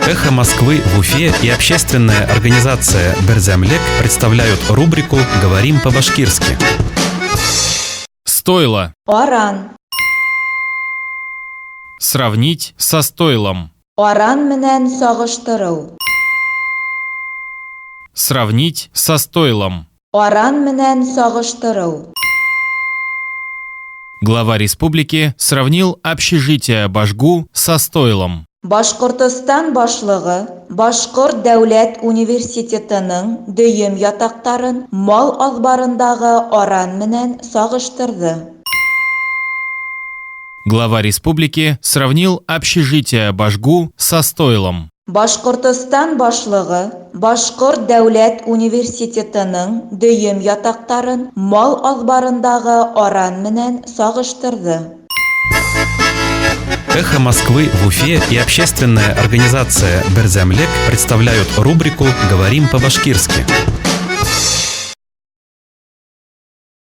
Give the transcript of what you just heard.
«Эхо Москвы» в Уфе и общественная организация «Берҙәмлек» представляют рубрику «Говорим по-башкирски». Стойло. Аран. Сравнить со стойлом. Аран менән сағыштырыу. Сравнить со стойлом. Аран менән сағыштырыу. Глава республики сравнил общежитие БашГУ со стойлом. Башҡортостан башлығы Башҡорт дәүләт университетының дөйөм ятаҡтарын мал аҙбарындағы аран менән сағыштырҙы. Глава республики сравнил общежитие БашГУ со стойлом. Башҡортостан башлығы Башҡорт дәүләт университетының дөйөм ятаҡтарын мал аҙбарындағы аран менән сағыштырҙы. «Эхо Москвы» в Уфе и общественная организация «Берҙәмлек» представляют рубрику «Говорим по-башкирски».